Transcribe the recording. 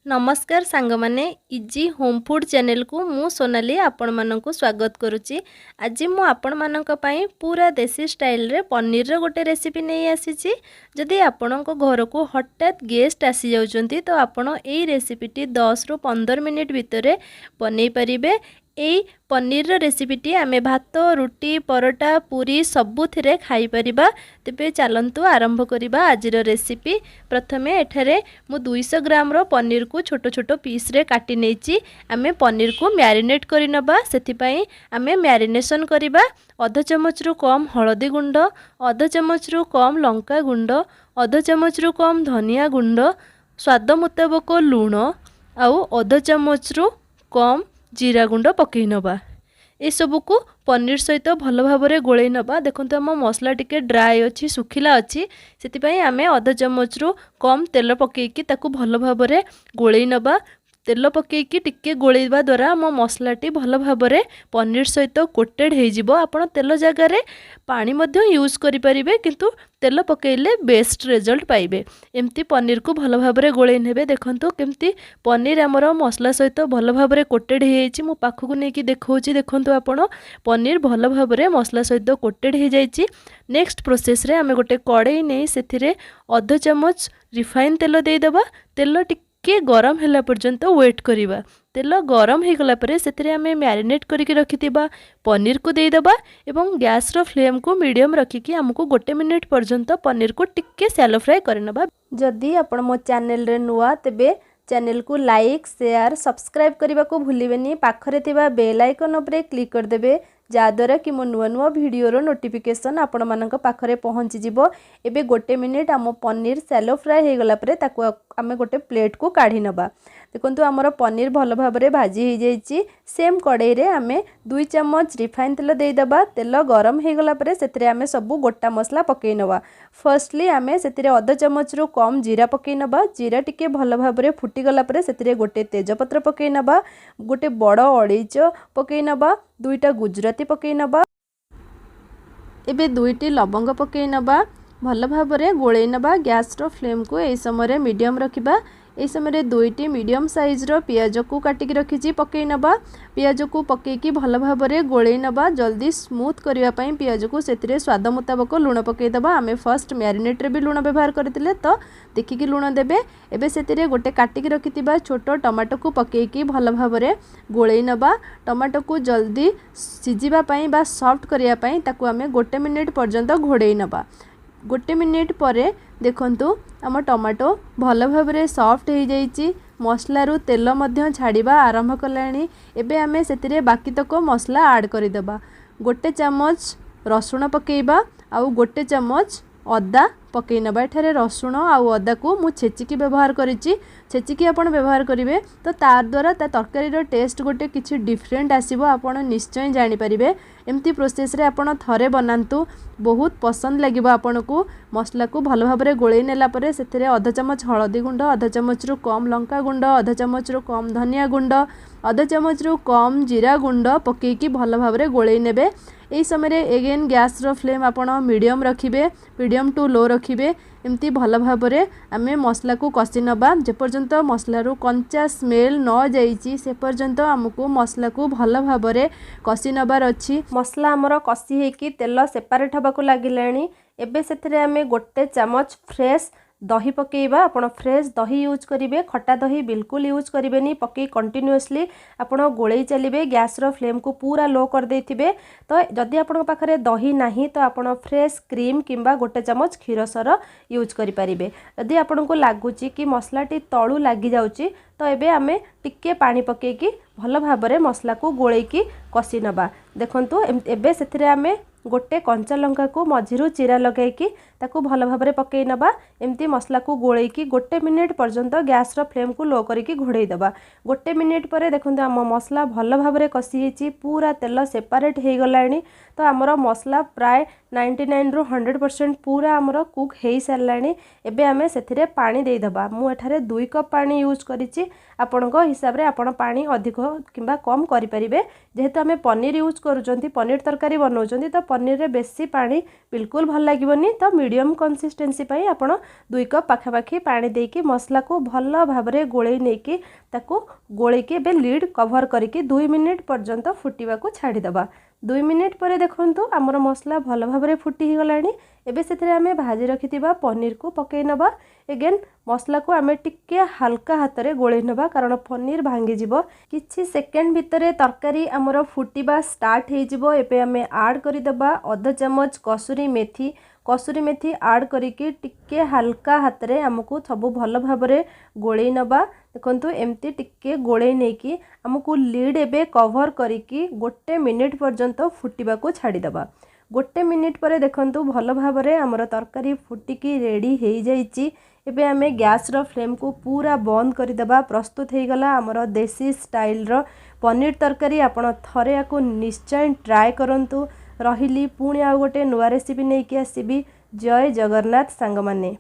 ନମସ୍କାର ସାଙ୍ଗମାନେ, easy home food ଚ୍ୟାନେଲକୁ ମୁଁ ସୋନାଲି ଆପଣମାନଙ୍କୁ ସ୍ୱାଗତ କରୁଛି। ଆଜି ମୁଁ ଆପଣମାନଙ୍କ ପାଇଁ ପୁରା ଦେଶୀ ଷ୍ଟାଇଲରେ ପନିରର ଗୋଟେ ରେସିପି ନେଇ ଆସିଛି। ଯଦି ଆପଣଙ୍କ ଘରକୁ ହଠାତ୍ ଗେଷ୍ଟ ଆସିଯାଉଛନ୍ତି, ତ ଆପଣ ଏଇ ରେସିପିଟି 10ରୁ 15 ମିନିଟ୍ ଭିତରେ ବନେଇ ପାରିବେ। ଏଇ ପନିରର ରେସିପିଟି ଆମେ ଭାତ, ରୁଟି, ପରଟା, ପୁରୀ ସବୁଥିରେ ଖାଇପାରିବା। ତେବେ ଚାଲନ୍ତୁ ଆରମ୍ଭ କରିବା ଆଜିର ରେସିପି। ପ୍ରଥମେ ଏଠାରେ ମୁଁ 200 ଗ୍ରାମର ପନିରକୁ ଛୋଟ ଛୋଟ ପିସ୍ରେ କାଟି ନେଇଛି। ଆମେ ପନିରକୁ ମ୍ୟାରିନେଟ୍ କରିନେବା। ସେଥିପାଇଁ ଆମେ ମ୍ୟାରିନେସନ୍ କରିବା। ଅଧ ଚାମଚରୁ କମ୍ ହଳଦୀ ଗୁଣ୍ଡ, ଅଧ ଚାମଚରୁ କମ୍ ଲଙ୍କା ଗୁଣ୍ଡ, ଅଧ ଚାମଚରୁ କମ୍ ଧନିଆ ଗୁଣ୍ଡ, ସ୍ୱାଦ ମୁତାବକ ଲୁଣ ଆଉ ଅଧ ଚାମଚରୁ କମ୍ ଜିରା ଗୁଣ୍ଡ ପକାଇ ନେବା। ଏସବୁକୁ ପନିର ସହିତ ଭଲ ଭାବରେ ଗୋଳେଇ ନେବା। ଦେଖନ୍ତୁ, ଆମ ମସଲା ଟିକେ ଡ୍ରାଏ ଅଛି, ଶୁଖିଲା ଅଛି। ସେଥିପାଇଁ ଆମେ ଅଧ ଚାମଚରୁ କମ୍ ତେଲ ପକାଇକି ତାକୁ ଭଲ ଭାବରେ ଗୋଳେଇ ନେବା। ତେଲ ପକାଇକି ଟିକେ ଗୋଳେଇବା ଦ୍ୱାରା ଆମ ମସଲାଟି ଭଲ ଭାବରେ ପନିର ସହିତ କୋଟେଡ଼ ହେଇଯିବ। ଆପଣ ତେଲ ଜାଗାରେ ପାଣି ମଧ୍ୟ ୟୁଜ୍ କରିପାରିବେ, କିନ୍ତୁ ତେଲ ପକାଇଲେ ବେଷ୍ଟ ରେଜଲ୍ଟ ପାଇବେ। ଏମିତି ପନିରକୁ ଭଲ ଭାବରେ ଗୋଳେଇ ନେବେ। ଦେଖନ୍ତୁ କେମିତି ପନିର ଆମର ମସଲା ସହିତ ଭଲ ଭାବରେ କୋଟେଡ଼ ହେଇଯାଇଛି। ମୁଁ ପାଖକୁ ନେଇକି ଦେଖାଉଛି। ଦେଖନ୍ତୁ ଆପଣ, ପନିର ଭଲ ଭାବରେ ମସଲା ସହିତ କୋଟେଡ଼ ହେଇଯାଇଛି। ନେକ୍ସଟ ପ୍ରୋସେସ୍ରେ ଆମେ ଗୋଟେ କଡ଼େଇ ନେଇ ସେଥିରେ ଅଧ ଚାମଚ ରିଫାଇନ୍ ତେଲ ଦେଇଦେବା। ତେଲ ଟିକେ ଗରମ ହେଲା ପର୍ଯ୍ୟନ୍ତ ୱେଟ୍ କରିବା। ତେଲ ଗରମ ହେଇଗଲା ପରେ ସେଥିରେ ଆମେ ମ୍ୟାରିନେଟ୍ କରିକି ରଖିଥିବା ପନିରକୁ ଦେଇଦେବା ଏବଂ ଗ୍ୟାସ୍ର ଫ୍ଲେମ୍କୁ ମିଡ଼ିୟମ୍ ରଖିକି ଆମକୁ ଗୋଟେ ମିନିଟ୍ ପର୍ଯ୍ୟନ୍ତ ପନିରକୁ ଟିକେ ସ୍ୟାଲୋ ଫ୍ରାଏ କରିନେବା। ଯଦି ଆପଣ ମୋ ଚ୍ୟାନେଲରେ ନୂଆ, ତେବେ ଚ୍ୟାନେଲକୁ ଲାଇକ୍, ସେୟାର, ସବସ୍କ୍ରାଇବ୍ କରିବାକୁ ଭୁଲିବେନି। ପାଖରେ ଥିବା ବେଲ୍ ଆଇକନ୍ ଉପରେ କ୍ଲିକ୍ କରିଦେବେ, ଯାହାଦ୍ୱାରା କି ମୋ ନୂଆ ନୂଆ ଭିଡ଼ିଓର ନୋଟିଫିକେସନ୍ ଆପଣମାନଙ୍କ ପାଖରେ ପହଞ୍ଚିଯିବ। ଏବେ ଗୋଟେ ମିନିଟ୍ ଆମ ପନିର ସ୍ୟାଲୋ ଫ୍ରାଏ ହେଇଗଲା ପରେ ତାକୁ ଆମେ ଗୋଟେ ପ୍ଲେଟ୍କୁ କାଢ଼ି ନେବା। ଦେଖନ୍ତୁ, ଆମର ପନିର ଭଲ ଭାବରେ ଭାଜି ହେଇଯାଇଛି। ସେମ୍ କଡ଼େଇରେ ଆମେ 2 ଚାମଚ ରିଫାଇନ୍ ତେଲ ଦେଇଦେବା। ତେଲ ଗରମ ହେଇଗଲା ପରେ ସେଥିରେ ଆମେ ସବୁ ଗୋଟା ମସଲା ପକାଇ ନେବା। ଫର୍ଷ୍ଟଲି ଆମେ ସେଥିରେ ଅଧ ଚାମଚରୁ କମ୍ ଜିରା ପକାଇ ନେବା। ଜିରା ଟିକେ ଭଲ ଭାବରେ ଫୁଟିଗଲା ପରେ ସେଥିରେ ଗୋଟେ ତେଜପତ୍ର ପକାଇ ନେବା, ଗୋଟେ ବଡ଼ ଅଳେଇଚ ପକାଇ ନେବା, ଦୁଇଟା ଗୁଜୁରାତି ପକାଇ ନେବା। ଏବେ ଦୁଇଟି ଲବଙ୍ଗ ପକାଇ ନେବା। ଭଲ ଭାବରେ ଗୋଳେଇ ନେବା। ଗ୍ୟାସ୍ର ଫ୍ଲେମ୍କୁ ଏହି ସମୟରେ ମିଡ଼ିୟମ୍ ରଖିବା। ଏହି ସମୟରେ ଦୁଇଟି ମିଡ଼ିୟମ୍ ସାଇଜ୍ର ପିଆଜକୁ କାଟିକି ରଖିଛି, ପକାଇ ନେବା। ପିଆଜକୁ ପକାଇକି ଭଲ ଭାବରେ ଗୋଳେଇ ନେବା। ଜଲ୍ଦି ସ୍ମୁଥ୍ କରିବା ପାଇଁ ପିଆଜକୁ ସେଥିରେ ସ୍ୱାଦ ମୁତାବକ ଲୁଣ ପକାଇଦେବା। ଆମେ ଫାର୍ଷ୍ଟ ମ୍ୟାରିନେଟ୍ରେ ବି ଲୁଣ ବ୍ୟବହାର କରିଥିଲେ, ତ ଦେଖିକି ଲୁଣ ଦେବେ। ଏବେ ସେଥିରେ ଗୋଟେ କାଟିକି ରଖିଥିବା ଛୋଟ ଟମାଟୋକୁ ପକାଇକି ଭଲ ଭାବରେ ଗୋଳେଇ ନେବା। ଟମାଟୋକୁ ଜଲ୍ଦି ସିଝିବା ପାଇଁ ବା ସଫ୍ଟ କରିବା ପାଇଁ ତାକୁ ଆମେ ଗୋଟେ ମିନିଟ୍ ପର୍ଯ୍ୟନ୍ତ ଘୋଡ଼େଇ ନେବା। ଗୋଟେ ମିନିଟ୍ ପରେ ଦେଖନ୍ତୁ, ଆମ ଟମାଟୋ ଭଲ ଭାବରେ ସଫ୍ଟ ହେଇଯାଇଛି। ମସଲାରୁ ତେଲ ମଧ୍ୟ ଛାଡ଼ିବା ଆରମ୍ଭ କଲାଣି। ଏବେ ଆମେ ସେଥିରେ ବାକିତକ ମସଲା ଆଡ଼୍ କରିଦେବା। ଗୋଟେ ଚାମଚ ରସୁଣ ପକାଇବା ଆଉ ଗୋଟେ ଚାମଚ ଅଦା ପକାଇ ନେବା। ଏଠାରେ ରସୁଣ ଆଉ ଅଦାକୁ ମୁଁ ଛେଚିକି ବ୍ୟବହାର କରିଛି। ଛେଚିକି ଆପଣ ବ୍ୟବହାର କରିବେ ତ ତା ଦ୍ୱାରା ତା ତରକାରୀର ଟେଷ୍ଟ ଗୋଟେ କିଛି ଡିଫରେଣ୍ଟ ଆସିବ, ଆପଣ ନିଶ୍ଚୟ ଜାଣିପାରିବେ। ଏମିତି ପ୍ରୋସେସ୍ରେ ଆପଣ ଥରେ ବନାନ୍ତୁ, ବହୁତ ପସନ୍ଦ ଲାଗିବ ଆପଣଙ୍କୁ। ମସଲାକୁ ଭଲ ଭାବରେ ଗୋଳେଇ ନେଲା ପରେ ସେଥିରେ ଅଧ ଚାମଚ ହଳଦୀ ଗୁଣ୍ଡ, ଅଧ ଚାମଚରୁ କମ୍ ଲଙ୍କା ଗୁଣ୍ଡ, ଅଧ ଚାମଚରୁ କମ୍ ଧନିଆ ଗୁଣ୍ଡ, ଅଧ ଚାମଚରୁ କମ୍ ଜିରା ଗୁଣ୍ଡ ପକାଇକି ଭଲ ଭାବରେ ଗୋଳେଇ ନେବେ। ଏହି ସମୟରେ ଏଗେନ୍ ଗ୍ୟାସ୍ର ଫ୍ଲେମ୍ ଆପଣ ମିଡ଼ିୟମ୍ ରଖିବେ, ମିଡ଼ିୟମ୍ ଟୁ ଲୋ ରଖିବେ। ଏମିତି ଭଲ ଭାବରେ ଆମେ ମସଲାକୁ କଷି ନେବା। ଯେପର୍ଯ୍ୟନ୍ତ ମସଲାରୁ କଞ୍ଚା ସ୍ମେଲ୍ ନ ଯାଇଛି, ସେ ପର୍ଯ୍ୟନ୍ତ ଆମକୁ ମସଲାକୁ ଭଲ ଭାବରେ କଷି ନେବାର ଅଛି। ମସଲା ଆମର କଷି ହେଇକି ତେଲ ସେପାରେଟ୍ ହେବାକୁ ଲାଗିଲାଣି। ଏବେ ସେଥିରେ ଆମେ ଗୋଟେ ଚାମଚ ଫ୍ରେଶ୍ ଦହି ପକାଇବା। ଆପଣ ଫ୍ରେଶ୍ ଦହି ୟୁଜ୍ କରିବେ, ଖଟା ଦହି ବିଲକୁଲ ୟୁଜ୍ କରିବେନି। ପକାଇ କଣ୍ଟିନ୍ୟୁଅସଲି ଆପଣ ଗୋଳେଇ ଚାଲିବେ। ଗ୍ୟାସ୍ର ଫ୍ଲେମ୍କୁ ପୁରା ଲୋ କରିଦେଇଥିବେ। ତ ଯଦି ଆପଣଙ୍କ ପାଖରେ ଦହି ନାହିଁ, ତ ଆପଣ ଫ୍ରେଶ୍ କ୍ରିମ୍ କିମ୍ବା ଗୋଟେ ଚାମଚ କ୍ଷୀର ସର ୟୁଜ୍ କରିପାରିବେ। ଯଦି ଆପଣଙ୍କୁ ଲାଗୁଛି କି ମସଲାଟି ତଳୁ ଲାଗିଯାଉଛି, ତ ଏବେ ଆମେ ଟିକେ ପାଣି ପକାଇକି ଭଲ ଭାବରେ ମସଲାକୁ ଗୋଳେଇକି କଷି ନେବା। ଦେଖନ୍ତୁ, ଏବେ ସେଥିରେ ଆମେ ଗୋଟେ କଞ୍ଚା ଲଙ୍କାକୁ ମଝିରୁ ଚିରା ଲଗାଇକି ତାକୁ ଭଲ ଭାବରେ ପକାଇ ନେବା। ଏମିତି ମସଲାକୁ ଗୋଳେଇକି ଗୋଟେ ମିନିଟ୍ ପର୍ଯ୍ୟନ୍ତ ଗ୍ୟାସ୍ର ଫ୍ଲେମ୍କୁ ଲୋ କରିକି ଘୋଡ଼େଇ ଦେବା। ଗୋଟେ ମିନିଟ୍ ପରେ ଦେଖନ୍ତୁ, ଆମ ମସଲା ଭଲ ଭାବରେ କଷି ହେଇଛି, ପୁରା ତେଲ ସେପାରେଟ୍ ହେଇଗଲାଣି। ତ ଆମର ମସଲା ପ୍ରାୟ 99ରୁ 100% ପୁରା ଆମର କୁକ୍ ହେଇସାରିଲାଣି। ଏବେ ଆମେ ସେଥିରେ ପାଣି ଦେଇଦେବା। ମୁଁ ଏଠାରେ 2 କପ୍ ପାଣି ୟୁଜ୍ କରିଛି। ଆପଣଙ୍କ ହିସାବରେ ଆପଣ ପାଣି ଅଧିକ କିମ୍ବା କମ୍ କରିପାରିବେ। ଯେହେତୁ ଆମେ ପନିର ୟୁଜ୍ କରୁଛନ୍ତି, ପନିର ତରକାରୀ ବନାଉଛନ୍ତି, ତ ପନିରରେ ବେଶୀ ପାଣି ବିଲକୁଲ ଭଲ ଲାଗିବନି। ତ ମିଡ଼ିୟମ୍ ମିଡ଼ିୟମ୍ କନସିଷ୍ଟେନ୍ସି ପାଇଁ ଆପଣ 2 କପ୍ ପାଖାପାଖି ପାଣି ଦେଇକି ମସଲାକୁ ଭଲ ଭାବରେ ଗୋଳେଇ ନେଇକି, ତାକୁ ଗୋଳେଇକି ଏବେ ଲିଡ୍ କଭର୍ କରିକି 2 ମିନିଟ୍ ପର୍ଯ୍ୟନ୍ତ ଫୁଟିବାକୁ ଛାଡ଼ିଦେବା। 2 ମିନିଟ୍ ପରେ ଦେଖନ୍ତୁ, ଆମର ମସଲା ଭଲ ଭାବରେ ଫୁଟି ହେଇଗଲାଣି। ଏବେ ସେଥିରେ ଆମେ ଭାଜି ରଖିଥିବା ପନିରକୁ ପକାଇ ନେବା। ଏଗେନ୍ ମସଲାକୁ ଆମେ ଟିକେ ହାଲକା ହାତରେ ଗୋଳେଇ ନେବା, କାରଣ ପନିର ଭାଙ୍ଗିଯିବ। କିଛି ସେକେଣ୍ଡ ଭିତରେ ତରକାରୀ ଆମର ଫୁଟିବା ଷ୍ଟାର୍ଟ ହେଇଯିବ। ଏବେ ଆମେ ଆଡ଼୍ କରିଦେବା ଅଧ ଚାମଚ କସୁରୀ ମେଥି। କସୁରୀ ମେଥି ଆଡ଼୍ କରିକି ଟିକେ ହାଲକା ହାତରେ ଆମକୁ ସବୁ ଭଲ ଭାବରେ ଗୋଳେଇ ନେବା। ଦେଖନ୍ତୁ, ଏମିତି ଟିକେ ଗୋଳେଇ ନେଇକି ଆମକୁ ଲିଡ୍ ଏବେ କଭର୍ କରିକି 1 ମିନିଟ୍ ପର୍ଯ୍ୟନ୍ତ ଫୁଟିବାକୁ ଛାଡ଼ିଦେବା। 1 ମିନିଟ୍ ପରେ ଦେଖନ୍ତୁ, ଭଲ ଭାବରେ ଆମର ତରକାରୀ ଫୁଟିକି ରେଡ଼ି ହେଇଯାଇଛି। ଏବେ ଆମେ ଗ୍ୟାସ୍ର ଫ୍ଲେମ୍କୁ ପୁରା ବନ୍ଦ କରିଦେବା। ପ୍ରସ୍ତୁତ ହେଇଗଲା ଆମର ଦେଶୀ ଷ୍ଟାଇଲ୍ର ପନିର ତରକାରୀ। ଆପଣ ଥରେ ୟାକୁ ନିଶ୍ଚୟ ଟ୍ରାଏ କରନ୍ତୁ। ରହିଲି, ପୁଣି ଆଉ ଗୋଟେ ନୂଆ ରେସିପି ନେଇକି ଆସିବି। ଜୟ ଜଗନ୍ନାଥ ସାଙ୍ଗମାନେ।